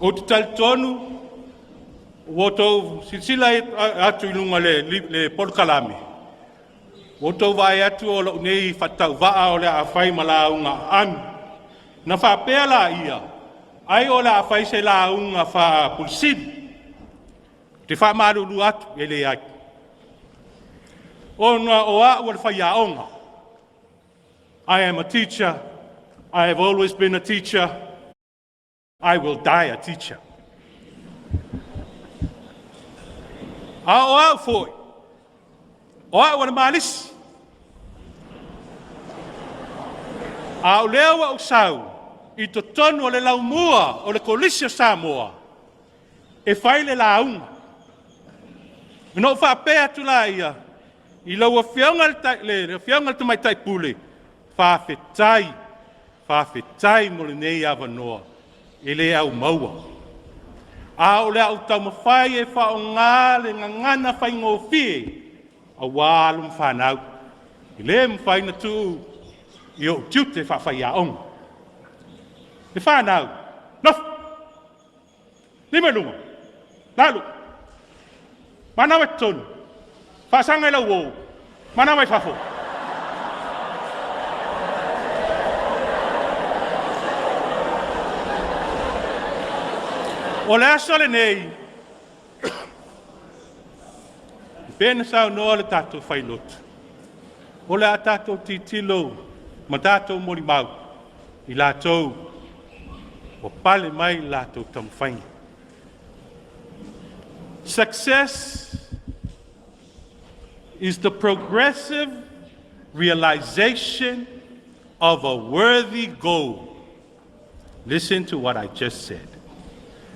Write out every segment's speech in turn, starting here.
Ou te talitonu ua outou silasila atu i luga o le polokalame, ua outou vaai atu o lou nei faatauvaa o le a fai ma lauga aami. Na faapea laia, ai o le a fai se lauga faa-Ofisa Sili. Ou te faamalulu atu, e leai. Ona o au o le faiaoga. I am a teacher, I have always been a teacher, I will die a teacher. A o au foi, o au o le malisi. A o lea ua ou sau i totonu o le laumua o le Kolisi o Samoa e fai le lauga. Ona ou faapea atu laia, i lau Afioga i le Tamaitai Pule, faafetai, faafetai mo lenei avanoa e le au maua. A o le a ou taumafai e faaaoga le gagana faigofie aua alo ma fanau. E le mafai ona tuu i ou tiute faafaiaoga. Le fanau, nofo, lima i luga, lalo, manava i totonu, faasaga i lau uo, manava i fafo. O le aso lenei, e pei ona saunoa le tatou Failotu, o le a tatou tilotilo ma tatou molimau i latou ua pale mai i le latou taumafaiga. Success is the progressive realization of a worthy goal. Listen to what I just said.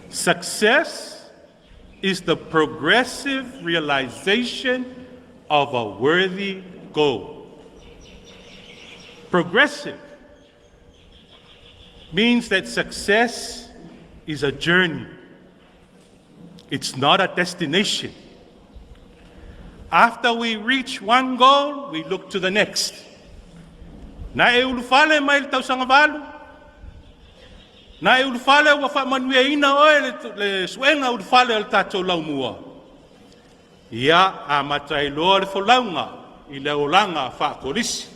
Success is the progressive realization of a worthy goal. Progressive means that success is a journey. It's not a destination. After we reach one goal, we look to the next. Na e ulufale mai le tausaga 8, na e ulufale ua faamanuiaina oe le suega ulufale o le tatou laumua. Ia, amata ai loa le folauga i le olaga faakolisi.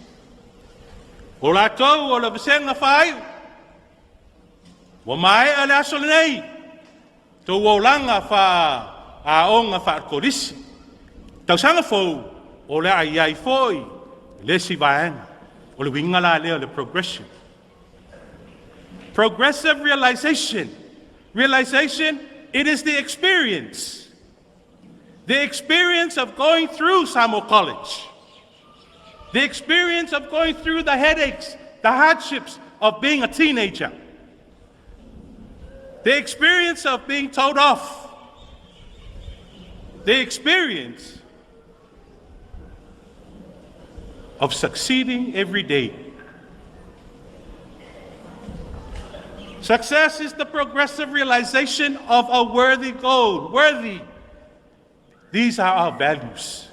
O latou o le vasega faaiu, ua maea le aso lenei, tou olaga faaaoga faakolisi. Tausaga fou, o le a i ai foi le isi vaega. O le uiga la lea o le progression. Progressive realization. Realization, it is the experience. The experience of going through Samoa College. The experience of going through the headaches, the hardships of being a teenager. The experience of being told off. The experience of succeeding every day. Success is the progressive realization of a worthy goal. Worthy. These are our values.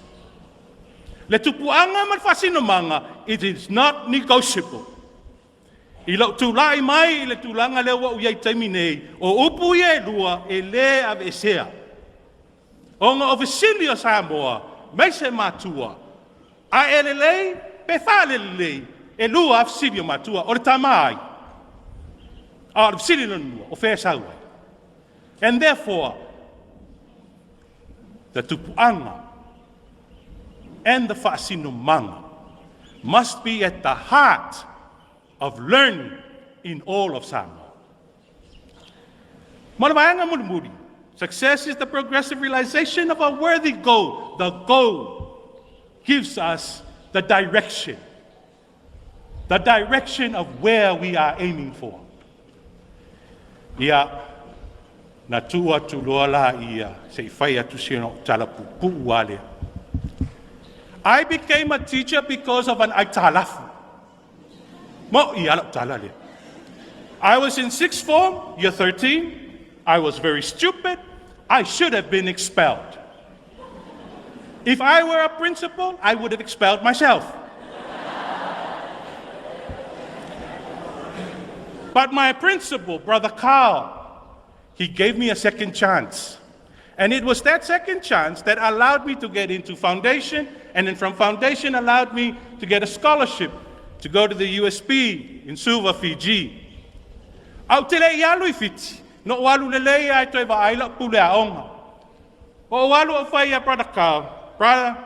Le tupuaga ma le faasinomaga, it is not negotiable. I lou tulai mai i le tulaga lea ua ou i ai i taimi nei, o upu ia e lua, e le aveesea. Ona o fesili o Samoa, aemaise matua, a e lelei pe faalelelei, e lua lava fesili o matua, o le tama a ai? A o le fesili lona lua, o fea e sau ai? And therefore, the tupuaga and the faasinomaga must be at the heart of learning in all of Samoa. Ma le vaega mulimuli, success is the progressive realization of a worthy goal. The goal gives us the direction. The direction of where we are aiming for. Ia, na tuu atu loa la ia, se i fai atu si ona tala pupuu a lea. I became a teacher because of an aitalafu. Mo i ala tala lea. I was in sixth form, year 13. I was very stupid. I should have been expelled. If I were a principal, I would have expelled myself. But my principal, Brother Carl, He gave me a second chance. And it was that second chance that allowed me to get into foundation, and then from foundation allowed me to get a scholarship to go to the USP in Suva, Fiji. Ae ou te le i alu i Fiti, na ou alu lelei lava e toe vaai lau pule aoga. Ou alu ou fai ia Brother Carl, "Brother,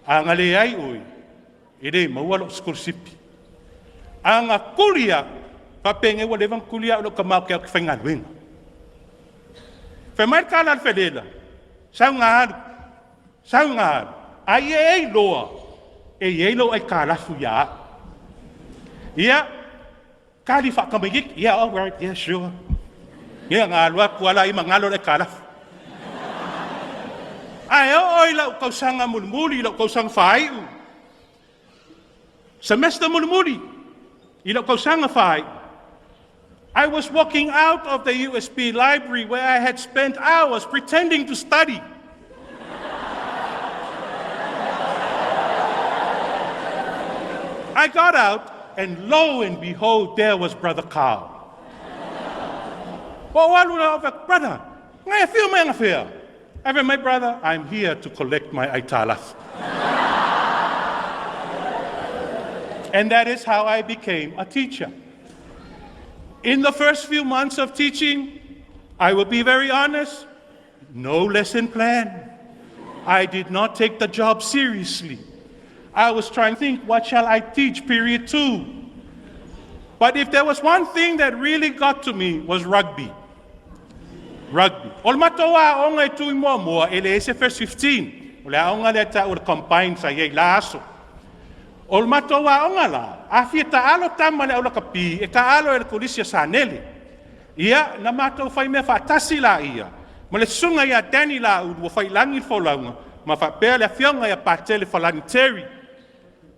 a na leai oe, e le maua lou sikolasipi. A na tuli au, faapenei ua leva ona tuli au e lou tama ou te alu ou te faigaluega." Fai mai le tala a le felela, sau ina alu, sau ina alu, a ia e iloa e i ai lou aitalafu ia au. Ia, tali faatamaitiiti, "Yeah, all right, yeah, sure." Ia na alu atu lava ma galo le aitalafu. Ae oo i lau tausaga mulimuli, i lau tausaga faaiu, semester mulimuli, i lau tausaga faaiu, I was walking out of the USP library where I had spent hours pretending to study. I got out, and lo and behold, there was Brother Carl. Ou alu la, "Brother, ngai afio mai anafea." I said, "My brother, I'm here to collect my aitalafu." And that is how I became a teacher. In the first few months of teaching, I will be very honest, no lesson plan. I did not take the job seriously. I was trying to think, what shall I teach period 2? But if there was one thing that really got to me was rugby. Rugby. O le matou aoga e tu i muamua, e leai se first 15. O le aoga lea ta'u o le combined sa i ai la aso. O le matou aoga la, a fia taalo tama le aulakapi, e taalo e le Kolisi o Sanele. Ia, na matou fai mea faatasi laia ma le susuga ia Danny Laulu ua faiilagi le folauga, ma faapea le afioga ia Patele Falani Terry.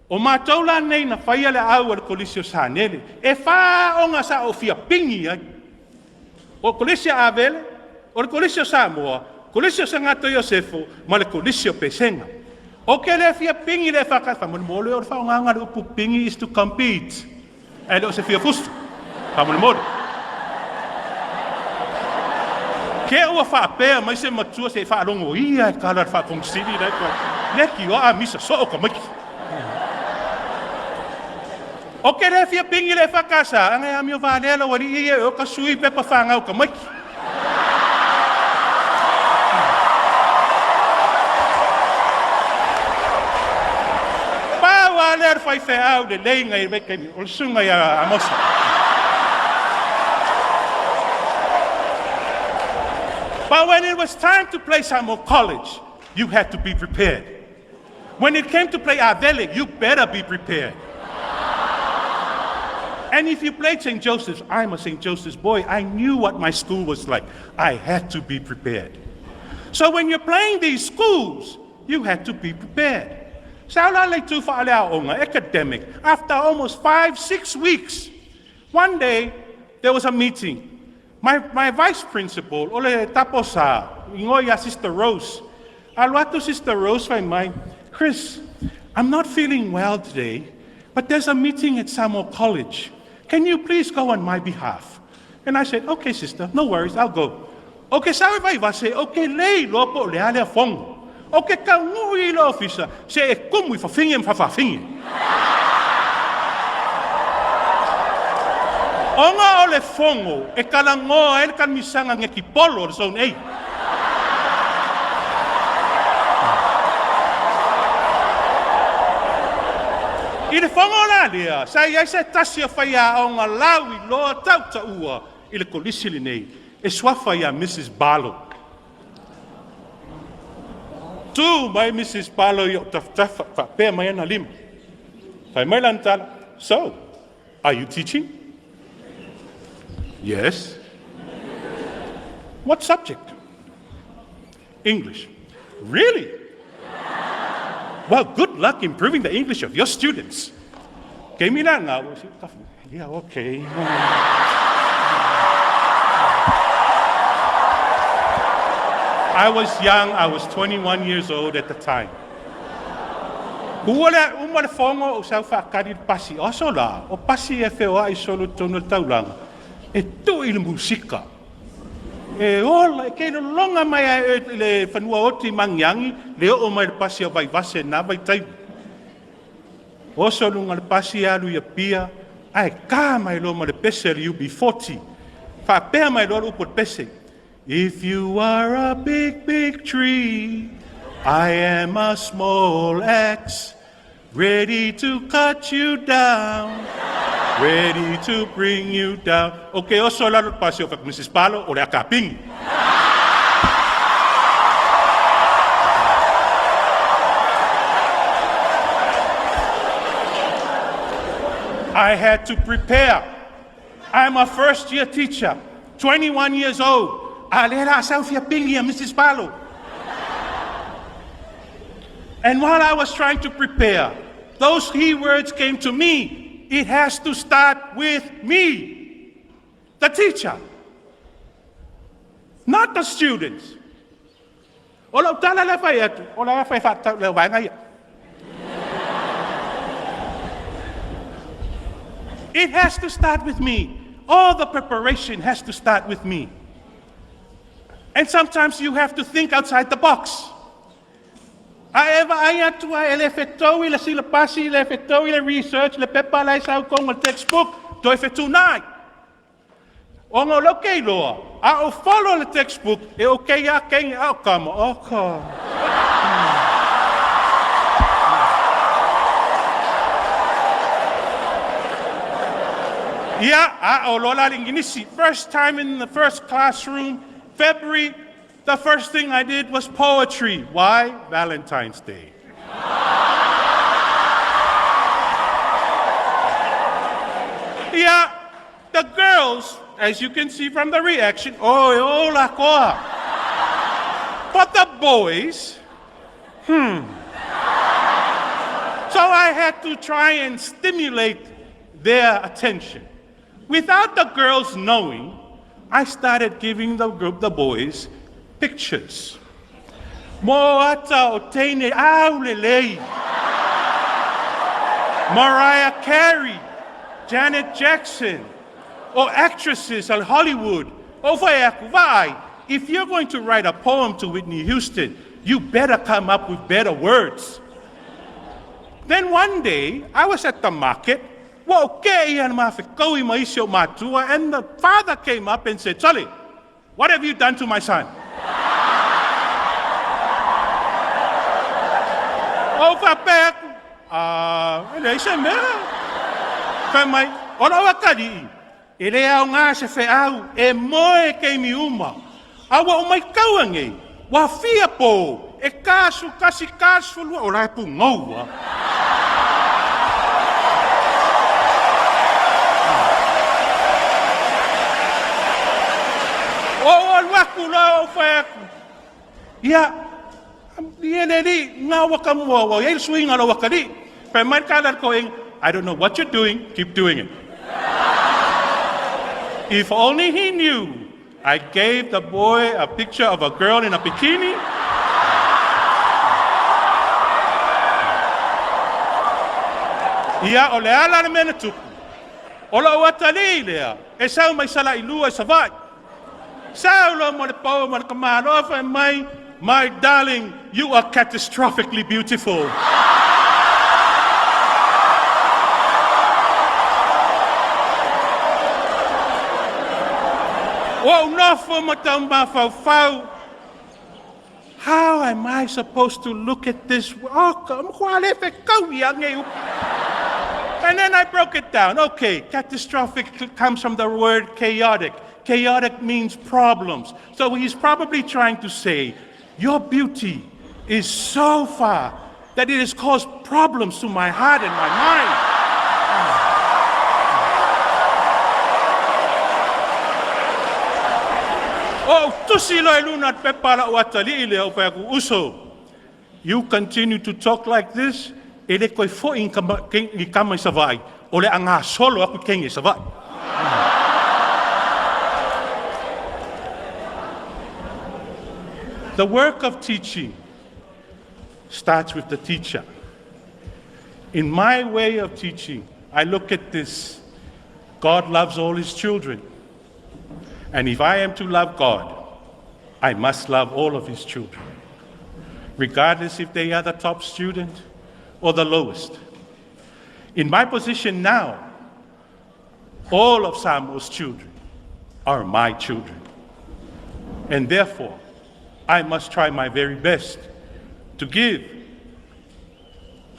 O matou la nei na faia le aau a le Kolisi o Sanele. E 4 aoga sa ou fia pigi ai. O le Kolisi a Avele, o le Kolisi o Samoa, Kolisi o Sagato Iosefo, ma le Kolisi o Pesega. O ke le fia pigi le EFKS, faamolemole o le faaaogaga o le upu pigi is to compete. Ae le o se fia fusu. Faamolemole. Ke ua faapea mai se matua se i faalogo ia e tala le faakonesili la e fai. Le tioa a misa soo ka maiki. O ke le fia pigi le EFKS, anga e amio valea lau alii ia e o ka sui pepa whangau ka maiki. Pau a lea le faifeau lelei ngai le taimi, o le susuga ia Amosa. But when it was time to play Samoa College, you had to be prepared. When it came to play Avele, you better be prepared. And if you played St. Joseph's, I'm a St. Joseph's boy, I knew what my school was like. I had to be prepared. So when you're playing these schools, you had to be prepared. Sa la le tu faaleaoga, academic, after almost 5, 6 weeks, one day there was a meeting. My vice principal, o le taposa, ingoa ia Sister Rose. Alu atu Sister Rose fai mai, "Chris, I'm not feeling well today, but there's a meeting at Samoa College. Can you please go on my behalf?" And I said, "Okay, sister, no worries, I'll go." O ke sawe vai vase, o ke lei loa po o le a lea fono. O ke taunuu i le ofisa, se e kumu i fafine ma faafafine. Ona o le fono e talanoa ai le talamisaga netipolo o le Zone A. I le fono la lea, sa i ai se tasi o faiaoga lauiloa tautaua i le kolisi lenei, e suafa ia Mrs. Barlow. Tu mai Mrs. Barlow i ou tafatafa, faapea mai ana lima. Fai mai lana tala, "So, are you teaching?" "Yes." "What subject?" "English." "Really? Well, good luck improving the English of your students." Ke mi la ngā, yeah, okay. I was young, I was 21 years old at the time. Ua le uma le fono o sau whaakari le pasi. O aso la, o pasi e wheoa i solo tonu le taulanga. E tui le musika. E ola, e keilologa mai ai e le fanua oti magiagi le oo mai le pasi o Vaivase na vaitaimi. Oso luga le pasi alu i Apia, ae ka mai loa ma le pese a le UB40. Faapea mai loa le upu o le pese. If you are a big, big tree, I am a small axe, ready to cut you down, ready to bring you down. Okay, oso lalo le pasi o Mrs. Palo o le akapingi. I had to prepare. I'm a first year teacher, 21 years old. A lea la sau fia pingi a Mrs. Palo. And while I was trying to prepare, those key words came to me. It has to start with me, the teacher, not the students. O lau tala le fai atu, o la fai whaatau le waenga ia. It has to start with me. All the preparation has to start with me. And sometimes you have to think outside the box. A eva ai atu ai e le fetou i le silapasi, le fetou i le research, le pepa lai sau konga textbook, toi fetunai. O ngā lau kei loa, a o follow le textbook, e o kei a kei a o kama, o ka. Ia, a o lola linginisi. First time in the first classroom, February, the first thing I did was poetry. Why? Valentine's Day. Yeah, the girls, as you can see from the reaction, oh, oh, la koa. But the boys, So I had to try and stimulate their attention. Without the girls knowing, I started giving the group, the boys, pictures. Mo ata o teine au le lei. Mariah Carey, Janet Jackson, or actresses at Hollywood. O vai. If you're going to write a poem to Whitney Houston, you better come up with better words. Then one day, I was at the market. Wa okay, and the father came up and said, Solly, what have you done to my son? O whapea, e leai se mea. Fai mai, o lau akali, e le au ngā se wheau, e moe kei mi uma. A ua o mai kaua ngei, wa fia po, e kasu kasi kasu lua, o lai pu ngaua. O o luaku la o whai aku. Ia, ia le li, ngā waka mua, wa ia suinga la waka li. Fai mai ka la ko ing, I don't know what you're doing, keep doing it. If only he knew, I gave the boy a picture of a girl in a bikini. Ia, o le ala le mena tupu. O la ua lea, e sau mai sala i lua i savai. Sau lo mo le pau ma le kamalo fai mai, my darling, you are catastrophically beautiful. O nofo ma tau mawhauwhau. How am I supposed to look at this? Oh, And then I broke it down. Okay, catastrophic comes from the word chaotic. Chaotic means problems. So he's probably trying to say, your beauty is so far that it has caused problems to my heart and my mind. Oh, tusi lo e luna pepa la o le au uso. You continue to talk like this, e le koe fo i kama i savai, o le anga solo aku kengi savai. The work of teaching starts with the teacher. In my way of teaching, I look at this. God loves all his children. And if I am to love God, I must love all of his children, regardless if they are the top student or the lowest. In my position now, all of Samoa's children are my children. And therefore, I must try my very best to give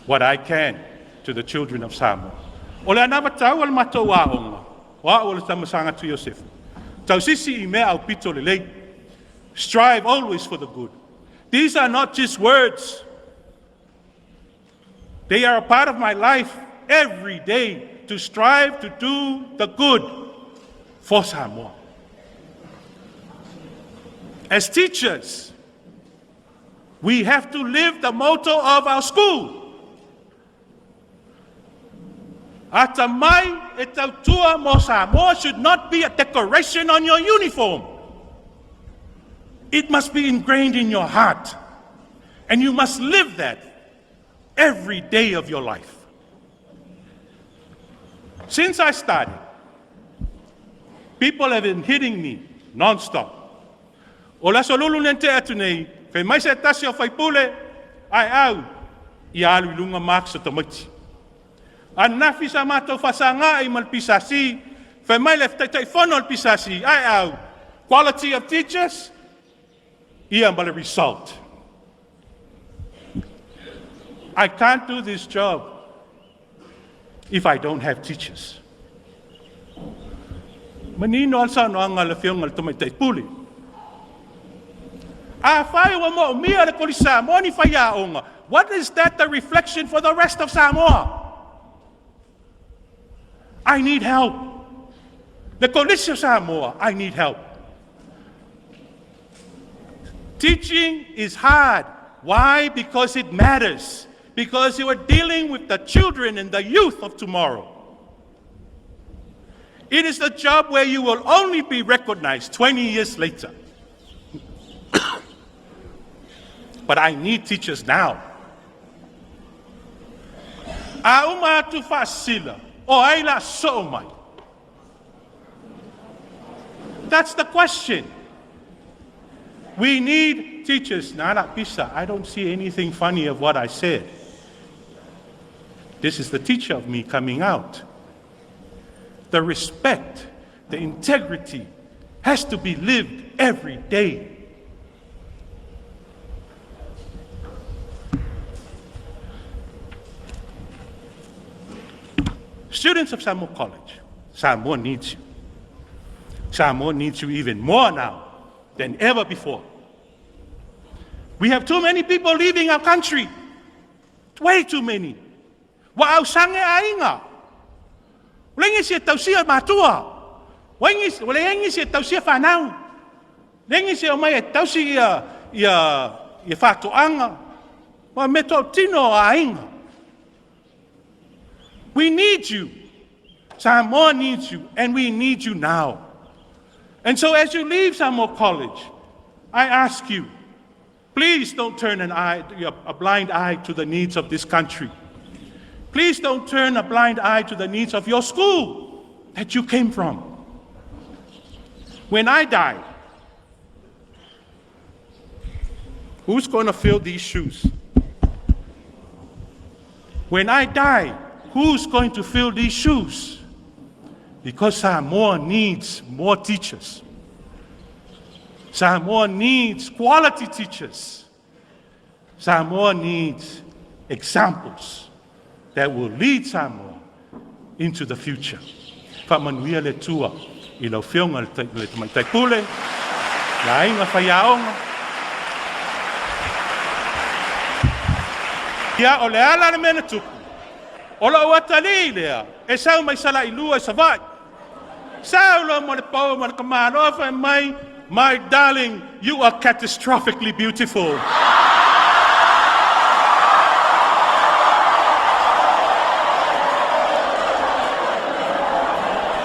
what I can to the children of Samoa. O le anavatau a le matou aoga, o au o le Tamasaga a Iosefa. Tausisi i mea aupito lelei. Strive always for the good. These are not just words. They are a part of my life every day to strive to do the good for Samoa. As teachers, we have to live the motto of our school. Atamai e tautua mo Samoa should not be a decoration on your uniform. It must be ingrained in your heart. And you must live that every day of your life. Since I started, people have been hitting me non-stop. O le aso lulu nei tea atu nei, fai mai se tasi o faipule, ai au, ia alu i luga marks o tamaiti. Ananafi sa matou faasaga'i ma le PSC, fai mai le Taitaifono o le PSC, ai au, quality of teachers, ia ma le result. I can't do this job if I don't have teachers. Manino le saunoaga a le afioga i le Tamaitai Pule. Afai ua moomia le Kolisi Samoa ni faiaoga, what is that the reflection for the rest of Samoa? I need help. The Kolisi of Samoa, I need help. Teaching is hard. Why? Because it matters. Because you are dealing with the children and the youth of tomorrow. It is the job where you will only be recognized 20 years later. But I need teachers now. A uma atu faasila, o ai la so mai. That's the question. We need teachers. Nana pisa, I don't see anything funny of what I said. This is the teacher of me coming out. The respect, the integrity has to be lived every day. Students of Samoa College, Samoa needs you. Samoa needs you even more now than ever before. We have too many people leaving our country. Way too many. Ua ausage aiga. Ua leai nisi e tausia matua. Ua leai nisi e tausia fanau. Leai nisi e omai e tausi ia faatoaga. Ma meatotino a aiga. We need you. Samoa needs you, and we need you now. And so as you leave Samoa College, I ask you, please don't turn a blind eye to the needs of this country. Please don't turn a blind eye to the needs of your school that you came from. When I die, who's going to fill these shoes? When I die, who's going to fill these shoes? Because Samoa needs more teachers. Samoa needs quality teachers. Samoa needs examples that will lead Samoa into the future. Faamanuia le Atua i lau afioga le Tamaitai Pule, le aiga faiaoga. Ia, o le ala le mea na tupu, o lou atalii lea, e sau mai Salailua i Savaii. Sau loa ma le pau ma le tamaloa fai mai, "My darling, you are catastrophically beautiful."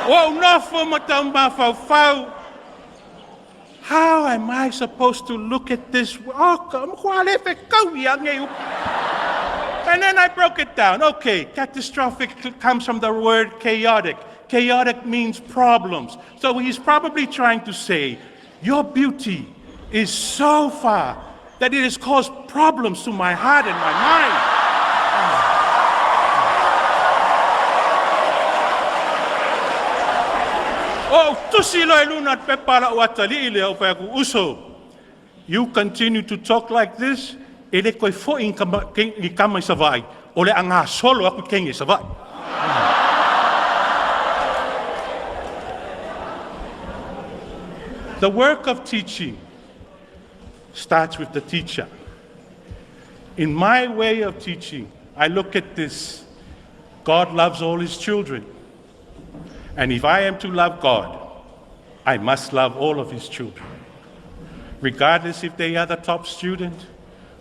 Ua ou nofo ma tau mafaufau. How am I supposed to look at this? Oh, and then I broke it down. Okay, catastrophic comes from the word chaotic. Chaotic means problems. So he's probably trying to say, your beauty is so far that it has caused problems to my heart and my mind. Ou tusi loa i luga o le pepa a lou atalii lea ou fai atu, uso, you continue to talk like this, e le toe foi ni tama i Savaii, o le a gasolo atu teine i Savaii. The work of teaching starts with the teacher. In my way of teaching, I look at this. God loves all his children. And if I am to love God, I must love all of his children, regardless if they are the top student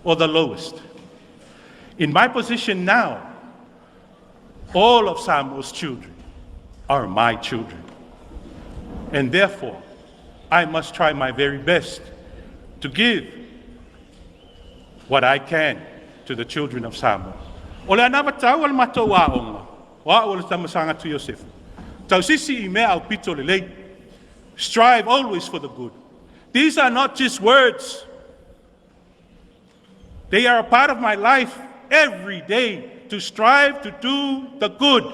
or the lowest. In my position now, all of Samoa's children are my children. And therefore, I must try my very best to give what I can to the children of Samoa. O le anavatau a le matou aoga, o au o le Tamasaga tu Iosefa. Tausisi i mea aupito lelei. Strive always for the good. These are not just words. They are a part of my life every day to strive to do the good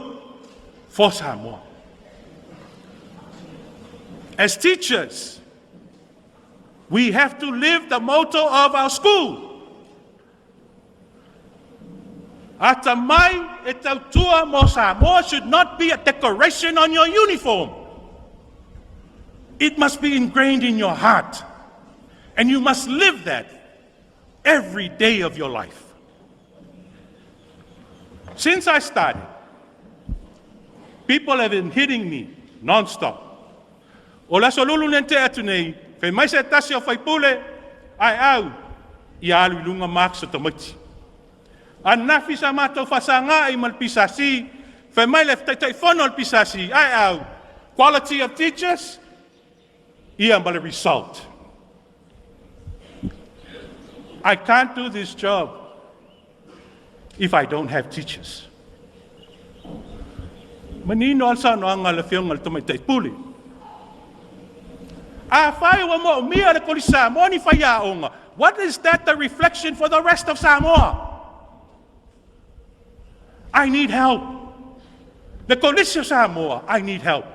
for Samoa. As teachers, we have to live the motto of our school. Atamai e tautua mo Samoa should not be a decoration on your uniform. It must be ingrained in your heart. And you must live that every day of your life. Since I started, people have been hitting me non-stop. O le aso lulu na tea atu nei, fai mai se tasi o faipule, ai au, ia alu i luga marks o tamaiti. Ananafi sa matou faasagai ma le PSC, fai mai le Taitaifono o le PSC, ai au, quality of teachers, ia ma le result. I can't do this job if I don't have teachers. Manino le saunoaga a le afioga i le Tamaitai Pule. Afai ua moomia le Kolisi Samoa ni faiaoga, what is that the reflection for the rest of Samoa? I need help. The Kolisi o Samoa, I need help.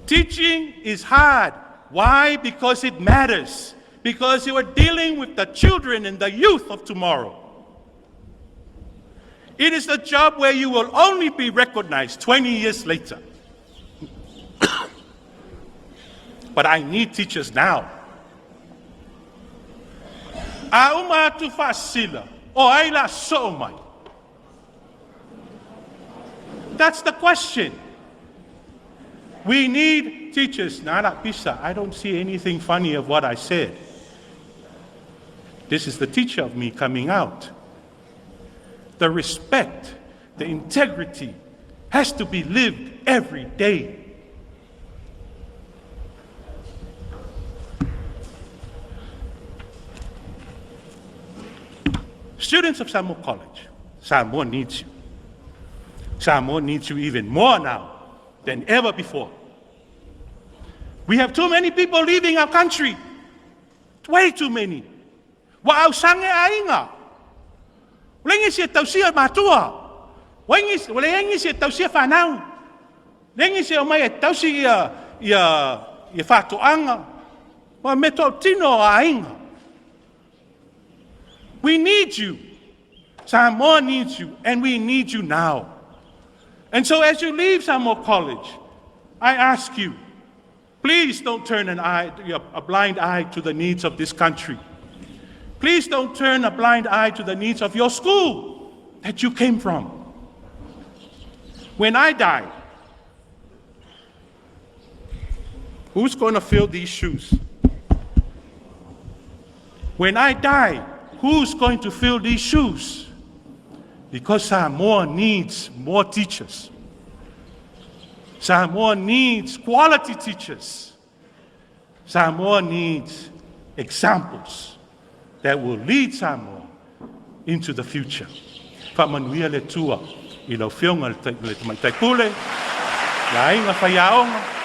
Teaching is hard. Why? Because it matters. Because you are dealing with the children and the youth of tomorrow. It is a job where you will only be recognized 20 years later. But I need teachers now. A uma atu faasila, o ai la so mai. That's the question. We need teachers. Nana Pisa, I don't see anything funny of what I said. This is the teacher of me coming out. The respect, the integrity has to be lived every day. Students of Samoa College, Samoa needs you. Samoa needs you even more now than ever before. We have too many people leaving our country. Way too many. Ua ausaga aiga. Ua leai nisi e tausia matua. Ua leai nisi e tausia fanau. Leai nisi e omai e tausi ia faatoaga. Ma meatotino a aiga. We need you. Samoa needs you, and we need you now. And so as you leave Samoa College, I ask you, please don't turn a blind eye to the needs of this country. Please don't turn a blind eye to the needs of your school that you came from. When I die, who's going to fill these shoes? When I die, who's going to fill these shoes? Because Samoa needs more teachers. Samoa needs quality teachers. Samoa needs examples that will lead Samoa into the future. Faamanuia le Atua i lau afioga le Tamaitai Pule, le aiga faiaoga.